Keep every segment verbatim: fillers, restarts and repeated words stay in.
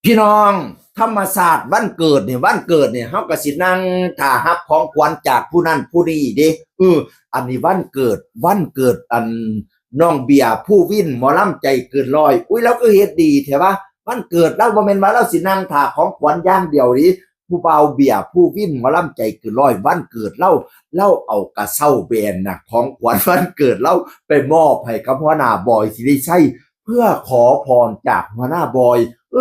พี่น้อง ธรรมชาติวันเกิดเนี่ย วันเกิดเนี่ย เฮาก็สินั่งท่ารับของขวัญจากผู้นั้นผู้นี้เด้ เออ อันนี้วันเกิด วันเกิดอันน้องเบียร์ภูวิน หมอลำใจเกินร้อย อุ้ย ลาวคือเฮ็ดดีแท้วะ วันเกิดลาวบ่แม่นว่าลาวสินั่งท่าของขวัญอย่างเดียวเด้ ผู้บ่าวเบียร์ภูวิน หมอลำใจเกินร้อย วันเกิดลาว ลาวเอากระเซ้าแบรนด์น่ะ ของขวัญวันเกิดลาวไปมอบให้กับหัวหน้าบอย ศิริชัย เพื่อขอพรจากหัวหน้าบอย เอ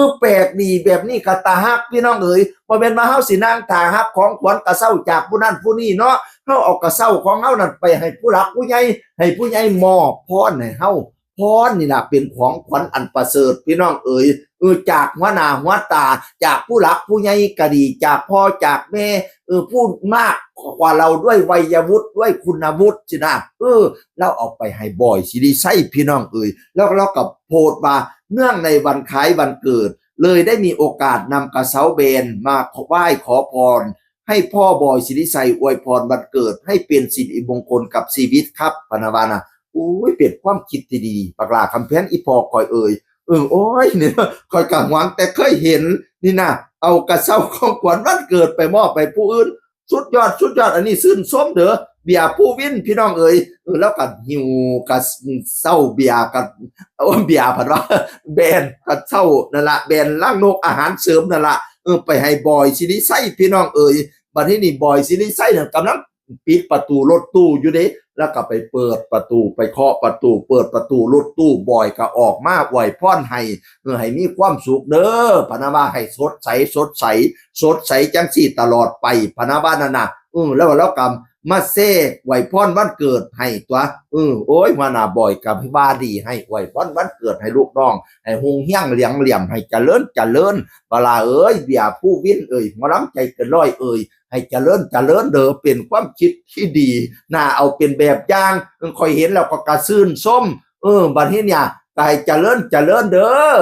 อ แปลกดี แบบนี้ก็ตาฮักพี่น้องเอ๋ย บ่แม่นว่าเฮาสินั่งท่ารับของขวัญกระเซ้าจากผู้นั้นผู้นี้เนาะ เฮาเอากระเซ้าของเฮานั่นไปให้ผู้หลักผู้ใหญ่ ให้ผู้ใหญ่มอบพรให้เฮา พรนี่ล่ะเป็นของขวัญอันประเสริฐพี่น้องเอ๋ย เออ จากหัวหน้าหัวตา จากผู้หลักผู้ใหญ่ก็ดี จากพ่อจากแม่ เออ ผู้มากกว่าเราด้วยวัยวุฒิ ด้วยคุณวุฒิสินะ เออ ลาวเอาไปให้บอย ศิริชัย พี่น้องเอ๋ย แล้วลาวก็โพสต์ว่า เนื่องในวันคล้ายวันเกิด เลยได้มีโอกาสนำกระเซ้าแบรนด์มาไหว้ขอพร ให้พ่อบอย ศิริชัย อวยพรวันเกิดให้เป็นสิริมงคลกับชีวิตครับ พะนะว่านะ โอ้ย เป็นความคิดที่ดี บักหล้าคำแพง อีพ่อข่อยเอ๋ย เออ โอ้ย เนี่ย ข่อยก็หวังแต่เคยเห็น นี่นะ เอากระเซ้าของขวัญวันเกิดไปมอบให้ผู้อื่น สุดยอด สุดยอด อันนี้ชื่นชมเด้อ เบียร์ภูวิน พี่น้องเอ๋ย เออ ลาวก็หิ้วกระเซ้าเบียร์ กระ โอ้ เบียร์ พันว่า แบรนด์กระเซ้านั่นละ แบรนด์รังนก อาหารเสริมนั่นละ เออ ไปให้บอย ศิริชัย พี่น้องเอ๋ย บัดนี้นี่ บอย ศิริชัยนั่นกำลังปิดประตูรถตู้อยู่เด้ ลาวก็ไปเปิดประตู ไปเคาะประตู เปิดประตูรถตู้ บอยก็ออกมาอวยพรให้ เออ ให้มีความสุขเด้อ พะนะว่า ให้สดใส สดใส สดใสจังซี่ตลอดไป พะนะว่านั่นน่ะ เออ แล้ว ลาวก็มาแซ่อวยพรวันเกิดให้ตั๊ว เออ โอ้ย หัวหน้าบอยก็ว่าดี ให้อวยพรวันเกิดให้ลูกน้อง ให้ฮุงเฮียงเหลียงเหลี่ยม ให้เจริญเจริญ บักหล้าเอ๋ย เบียร์ภูวินเอ๋ย หมอลำใจเกินร้อยเอ๋ย ให้เจริญเจริญเด้อ เป็นความคิดที่ดี น่าเอาเป็นแบบอย่าง เออ ข่อยเห็นแล้วก็กระชื่นชม เออ บัดนี้เนี่ย ก็ให้เจริญเจริญเด้อ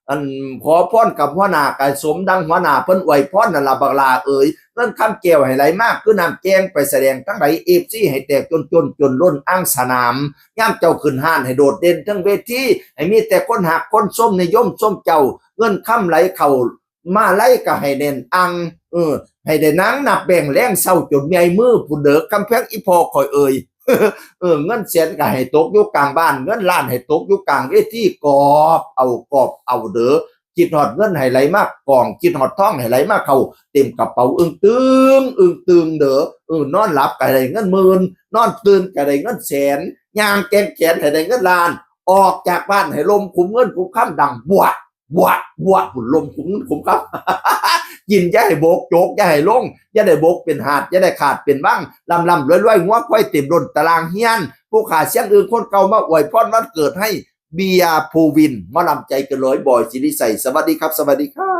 อันขอพรกับหัวหน้า ก็สมดังหัวหน้าเพิ่นอวยพรนั่นล่ะ บักหล้าเอ๋ย เงินคำแก้วให้ไหลมาคือน้ำแกง ไปแสดงทั้งหลาย เอฟซี ให้แตกจนจนจนล้นอ่างสนาม ยามเจ้าขึ้นฮ้านให้โดดเด่นเทิงเวที ให้มีแต่คนฮักคนชม นิยมชมเจ้า เงินคำไหลเข้า มาลัยก็ให้แน่นอ่าง เออ ให้ได้นั่งนับแบงค์แลงเช้าจนเมื่อยมือพุ้นเด้อ คำแพง อีพ่อข่อยเอ๋ย เออ เงินแสนก็ให้ตกอยู่กลางบ้าน เงินล้านให้ตกอยู่กลางเวที กอบเอา กอบเอาเด้อ คิดฮอดเงินให้ไหลมากอง คิดฮอดทองให้ไหลมาเข้าเต็มกระเป๋า อึ้งตึง อึ้งตึงเด้อ เออ นอนหลับก็ได้เงินหมื่น นอนตื่นก็ได้เงินแสน ย่างแกว่งแขนให้ได้เงินล้าน ออกจากบ้านให้ลมขุมเงินขุมคำดังบวะ บวะ บวะ พุ้น ลมขุมเงินขุมคำ กินอย่าให้บก โจกอย่าให้ลง อย่าได้บกเป็นหาด อย่าได้ขาดเป็นบัง ร่ำร่ำรวยรวย งัวควายเต็มล้นตารางเฮือน ผู้ขาเสี้ยงอื่นคนเก่ามาอวยพรวันเกิดให้ เบียร์ภูวิน หมอลำใจเกินร้อย บอย ศิริชัย สวัสดีครับ สวัสดีครับ